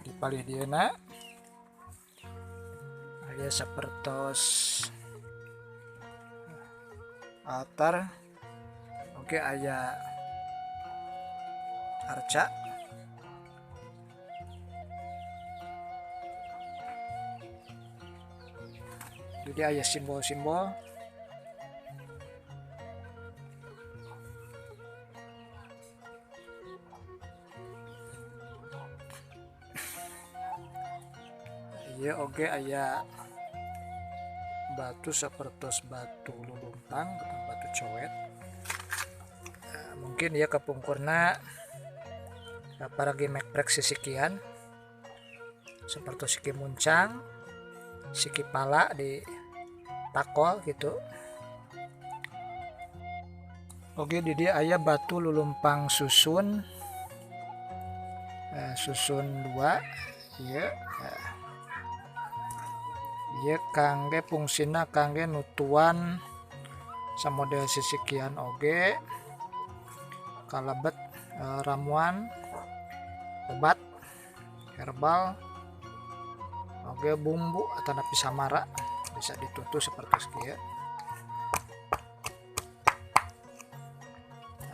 Di palih dieuna aya sapertos altar, oke aya arca. Jadi aya simbol-simbol. Iya oke aya batu sapertos batu lulumpang atau batu coet. Mungkin ya kapungkurna para gemeprek sisikian seperti siki muncang, siki pala di takol gitu. Oke, di dia aya batu lulumpang susun, susun 2, iya. Iya kangge fungsina kangge nutuan samodel sisikian oge kalebet ramuan obat herbal oge bumbu atau napi samara bisa ditutup seperti kieu.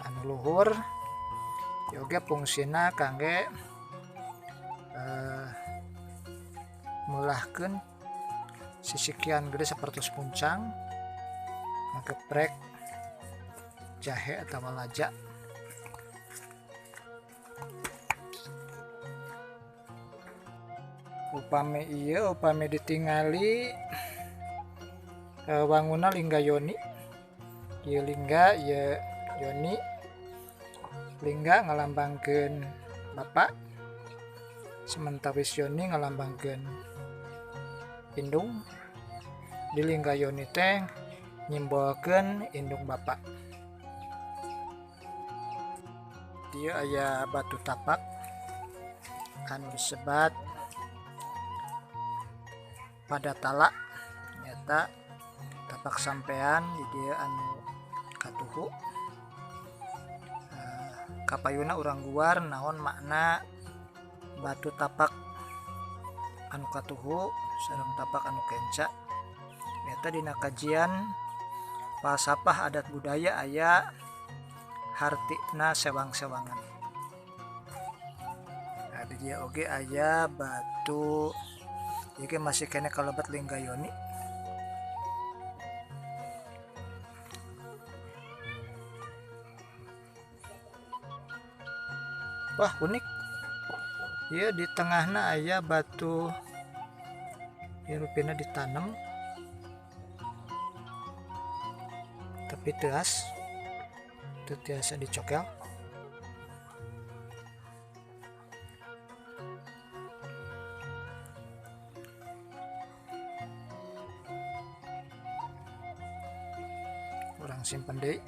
Anu luhur oge fungsina kangge melahkeun sisikian gede seperti puncang ngegeprek jahe atau laja. Upami ieu upami ditingali wanguna lingga yoni. Ieu lingga ieu yoni. Lingga ngalambangkeun bapak, sementawis yoni ngalambangkeun indung. Di lingga yoni teh nyimbolkeun indung bapak. Dieu aya batu tapak anu disebat pada talak, nyata tapak sampean di dieu anu katuhu. Kapayuna urang guar naon makna batu tapak anu katuhu sareng tapak anu kenca. Eta dina kajian falsafah adat budaya aya hartina sewang-sewangan. Nah, di dieu oge aya batu ieu masih kene kalebet lingga yoni. Wah, unik. Ieu di tengahna aya batu ieu rupina ditanam tapi teas teu tiasa dicokel. Urang simpen deui.